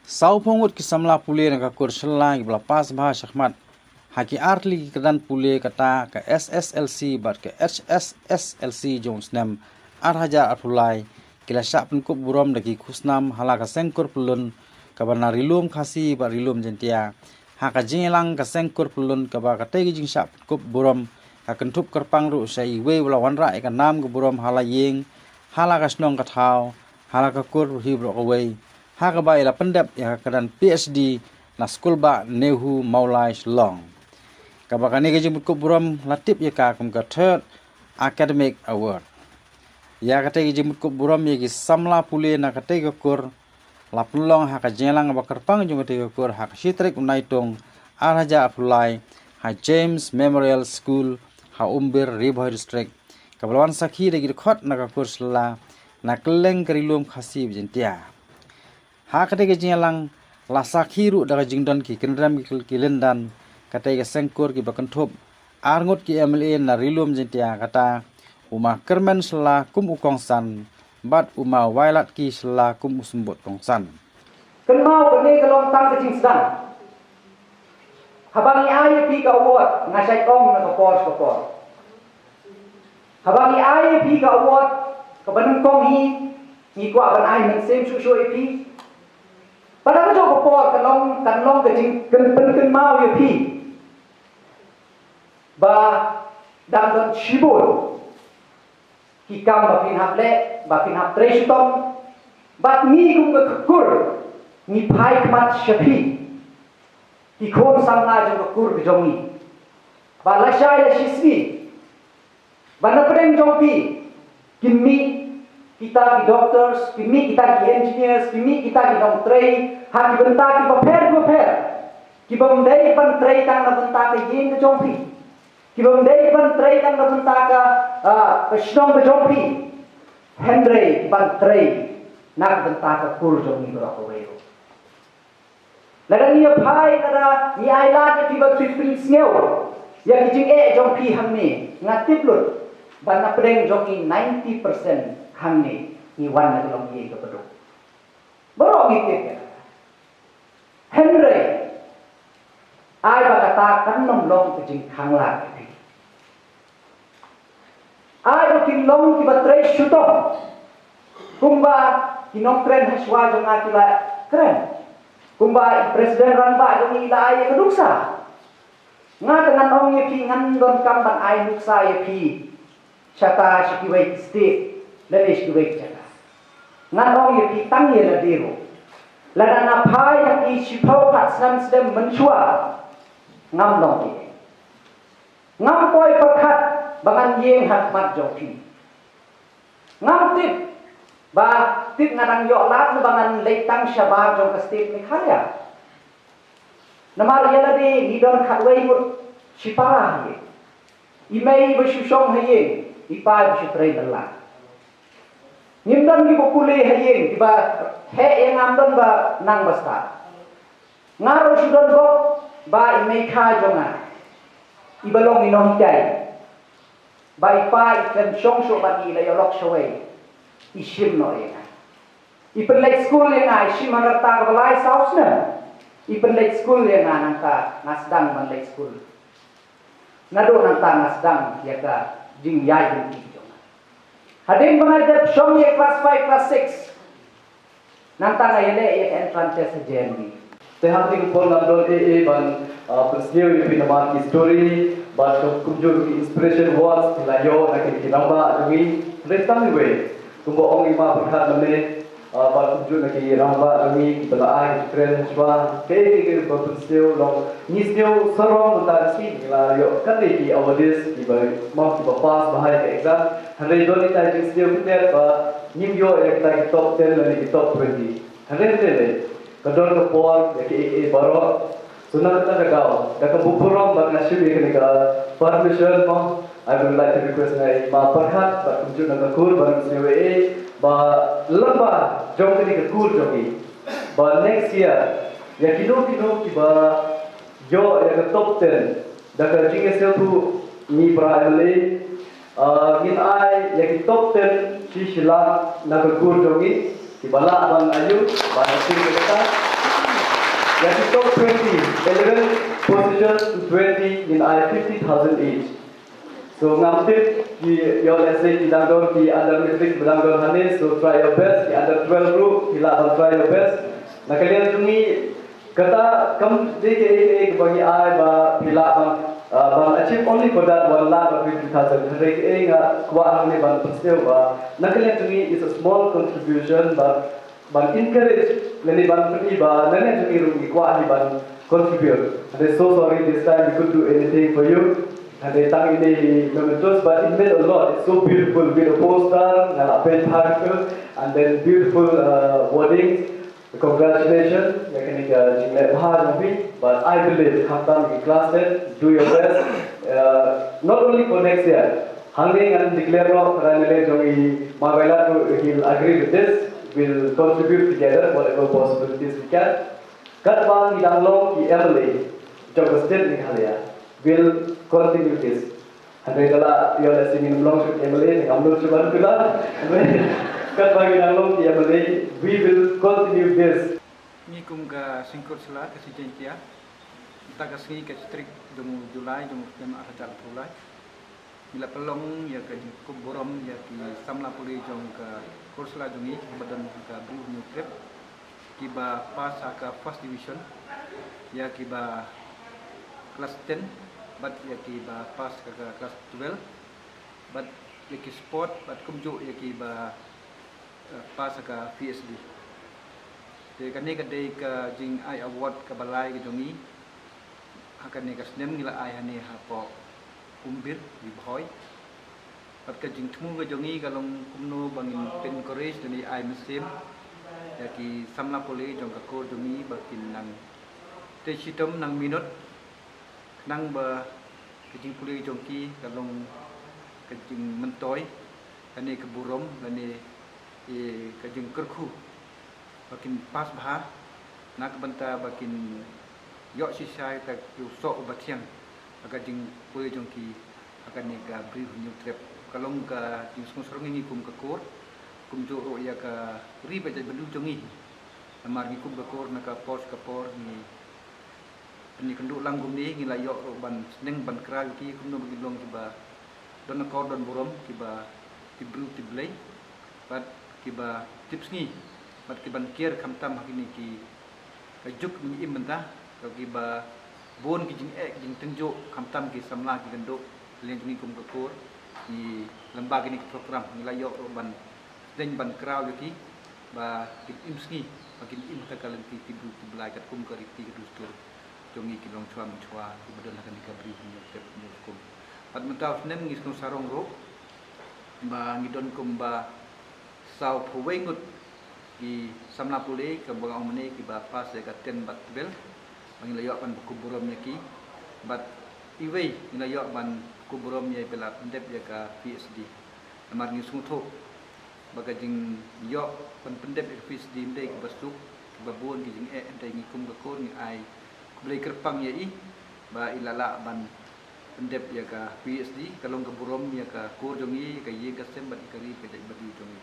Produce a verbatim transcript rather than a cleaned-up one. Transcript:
Sawphew ngut ki samla pule na ka kur Shylla kiba la pass bha shakhmat ha ki artylli ki kyrdan pule, kata ka S S L C bad ka H S S L C jong u snem ar hajar arphew lai, ki la shah pynkup burom da ki khusnam ha la ka seng kur pyllun kaba na Ri Lum Khasi bad Ri Lum Jaintia. Ha ka jingïalang ka seng kur pyllun kaba katei ka jingshah pynkup burom ka kynthup kyrpang ruh sha iwei ba la wanrah ïa ka nam ka burom ha la ïing, ha la ka shnong ka thaw, ha la ka kur hi baroh kawei, ha kaba i la pyndep ïa ka kyrdan P H D na Skulbah Nehru Mawlai Shillong, kaba kane ka jingpynkup burom la tip ïa ka kum ka Third Academic Award. Ïa katei ka jingpynkup burom ïa ki samla pule na katei ka kur la pynlong ha ka jingïalang ba kyrpang jong katei ka kur ha ka shi tarik u Naitung ar hajar arphew lai ha James Memorial School ha Umbir, Ri Bhoi District, kaba la wan sakhi da ki dkhot na ka kur Shylla na kylleng ka Ri Lum Khasi bad Jaintia. Ha katei ka jingïalang la sakhi ruh da ka jingdon ki kynrem ki, ki lyndan katei ka seng kur kiba kynthup ar ngut ki M L A na Ri Lum Jaintia, kata u Ma Kyrmen Shylla kum u kongsan bad u Ma Wailatki Shylla kum u symbud kongsan. Kynmaw, kane ka long tang ka jingsdang. Haba ngi ai ïa phi ka award, nga shait ong na ka por sha ka por, haba ngi ai ïa phi ka award kaba nyngkong hi, ngi kwah ban ai mynsiem shuh shuh ïa phi. Bad ha kajuh ka por kan long, kan long ka jingkyn, pynkynmaw ïa phi ba dang don shibun ki kam ba phin hap leh, ba phin hap trei shitom. Bad ngi kum ka kur ngi phai khmat sha phi, ki khun samla jong ka kur ka jong ngi, ba lashai lashisngi ba na pdeng jong phi kin mih kita ki doctors, kin mih kita ki engineers, kin mih kita ki nongtrei ha ki bynta kiba pher kiba pher, kibym dei ban trei tang na bynta ka ïing ka jong phi, kibym dei ban trei tang na bynta ka, ah, ka shnong ka jong phi, hynrei ban trei na ka bynta ka kur jong ngi baroh kawei ruh. Lada ngi ïa phai, lada ngi ailad ïa phi ba phi pynsngew ïa ki jingeh jong phi hangne, nga tip lut ba na pdeng jong ngi ninety percent hangne ngi wan na ka longïing kaba duk. Baroh ngi tip ïa kata. Hynrei ai ba kata kan nym long ka jingkhanglad ïa phi. Ai ba kin long kiba trei shitom, kumba ki nongkren hashwa jong nga ki la kren, kumba i President Rangbah jong ngi i la ai ïa ka nuksa. Nga te ngan ong ïa phi, ngan donkam ban ai nuksa ïa phi shata sha kiwei ki state lane sha kiwei ki jaka. Ngan ong ïa phi tang ïa lade ruh, lada nga phai ha ki shiphew khatsnem snem mynshuwa, ngam long ei. Ngam poi pyrkhat ba ngan ïeng ha khmat jong phi. Ngam tip ba tip nga dang ïoh lad ne ba ngan leit tang shabar jong ka state Meghalaya. Namar ïa lade ngi don khatwei ngut shipara ha ïing. I mei ba shu shong ha ïing, i pa ba shu trei bylla. Ngim don kiba pule ha ïing, kiba heh ïa nga, ngam don ba nang ba stad. Nga ruh shu don bok ba i mei kha jong nga, iba long i nonghikai, ba i pa i khlem shong shuh bad i, la ïalok shawei, i shim noh ïa nga. I pynleit skul ïa nga, i shim ha ka rta kaba lai saw snem. I pynleit skul ïa nga, nangta nga sdang ban leit skul. Naduh nangta nga sdang ïa ka jingïaid lynti jong nga. Hadien ba nga dep shong ïa klas five, klas six, nangta nga ïaleh ïa ka entrance test ha J N V. Te ha kane ka por ngam don ei ei ban, ah, pynsngew ïa phi namar ki story bad kumjuh ki inspiration words ki la ïoh na ki, ki rangbah jong ngi. Hynrei tang iwei, kumba ong i ma pyrkhat mynne, ah, bad kumjuh na ki rangbah jong ngi kiba la ai ki kren hashwa, kaei kaei kaba pynsngew long, ngi sngew sarong mynta ka sngi, ngi la ïoh katne ki awardees kiba, mo, kiba pass bha ha ka exam. Hynrei don kita ki jingsngew khyndiat ba ngim ïoh ïa kita ki top ten lane ki top twenty. Hynrei hynrei lei, ka don ka por ïa kiei kiei baroh. So na kata ka daw, da ka burom ba nga shim ïa kane ka permission, mo, I would like to request nga i ma pyrkhat bad kumjuh na ka kur ban ïa ei ba lyngba jong kane ka kur jong ngi, ba next year ïa kino kino kiba ïoh ïa ka top ten da ka jingsngewthuh ngi para M L A, ah, ngin ai ïa ki top ten shi shi lak na ka kur jong ngi, kiba lah ban ayu ban shim ïa kata. Ka ki top twenty, eleven positions to twenty ngin ai fifty thousand each. So ngam tip ki ïoh lehse ki dang don ki under matric ba dang don hangne, so try your best, ki under twelve ruh ki lah ban try your best. Na ka liang jong ngi kata kam dei kaei kaei ba ngi ai ba phi lah ban, ah, ban achieve only for that one lakh or fifty thousand. Hynrei kaei nga kwah hangne ban pynpaw ba na ka liang jong ngi is a small contribution, but ban encourage lane ban pyni ba na ka liang jong ngi ruh ngi kwah hi ban contribute. And I'm so sorry this time we couldn't do anything for you. And I thank you, mementos, but it meant a lot. It's so beautiful with a poster and a paint particle and then beautiful uh, wordings. Congratulations, ïa kane ka jingleh bha jong phi, but I believe khamtam ki class ten, do your best. Uh, not only for next year. Hangne ngan declare noh, para nele jong i Mawbailat, he'll agree with this. We'll contribute together whatever possibilities we can. Katba ngi dang long ki M L A jong ka state Meghalaya, we'll continue this. Hynrei da la ïoh lehse ngin ym long shuh M L A, ngam long shuh ban kylla. Hynrei katba ngi dang long ki M L A, we will continue this. Ngi kum ka Seng Kur Sla ka Seng Jaiñtia, mynta ka sngi ka shi tarik jong u July jong u snem ar hajar arphew lai, ngi la pynlong ïa ka jingkup burom ïa ki samla pule jong ka Kur Sla jong ngi ba don ha ka Bri u Hynñiewtrep, kiba pass ha ka first division, ïa kiba class ten, bad ïa kiba pass ha ka class twelve, bad ïa ki sport, bad kumjuh ïa kiba eh, pass ha ka P H D. Te kane ka dei ka jingai award kaba lai ka jong ngi. Ha kane ka snem ngi la ai hangne hapoh Umbir, Ri Bhoi. Bad ka jingthmu ka jong ngi ka long kumno ba ngin pyn encourage lane ai mynsiem ïa ki samla pule jong ka kur jong ngi ba kin nang trei shitom, nang minot, khnang ba ka jingpule jong ki ka long ka jingmyntoi lane ka burom lane, eh, ka jingkyrkhu ba kin pass bha, na ka bynta ba kin ïoh shisha ïa u soh uba thiang ha ka jingpule jong ki ha kane ka Bri u Hynñiewtrep. Ka long ka jingsngewsarong ïa ngi kum ka kur, kumjuh ruh ïa ka ri bad jaitbynriew jong ngi. Namar ngi kum ka kur na ka por sha ka por ngi pynïakynduh lang kumne, ngi la ïoh ruh ban sneng ban kraw ïa ki kumno ba kin long kiba don akor don burom, kiba tip briew tip Blei, bad kiba tip sngi, bad kiban kiar khamtam ha kine ki ka juk ba ngi im mynta, ka kiba bun ki jingeh jingtynjuh khamtam ki samla ki kynduh. Lane jong ngi kum ka kur, ngi lyngba kine ki program ngi la ïoh ruh ban sneng ban kraw ïa ki ba kin im sngi, ba kin im ha ka lynti tip briew tip Blei katkum ka riti ka dustur jong ngi ki longshuwa mynshwa kiba don ha kane ka Bri u Hynñiewtrep Hynñiewskum. Bad mynta u snem ngi sngewsarong ruh ba ngi don kumba sawphew wei ngut ki samla pule kaba nga ong mynne kiba pass ïa ka ten bad twelve, ba ngi la ïoh ban buh burom ïa ki. Bad iwei ngi la ïoh ban buh burom ïa iba la pyndep ïa ka P H D. Namar ngi sngewthuh ba ka jingïoh ban pyndep ïa ka P H D ym dei kaba suk, kaba bun ki jingeh, hynrei ngi kum ka kur ngi ai khublei kyrpang ïa i ba i la lah ban pyndep ïa ka P H D, ka long ka burom ïa ka kur jong ngi, ïa ka ïing ka sem bad ïa ka ri ka jaitbynriew jong ngi.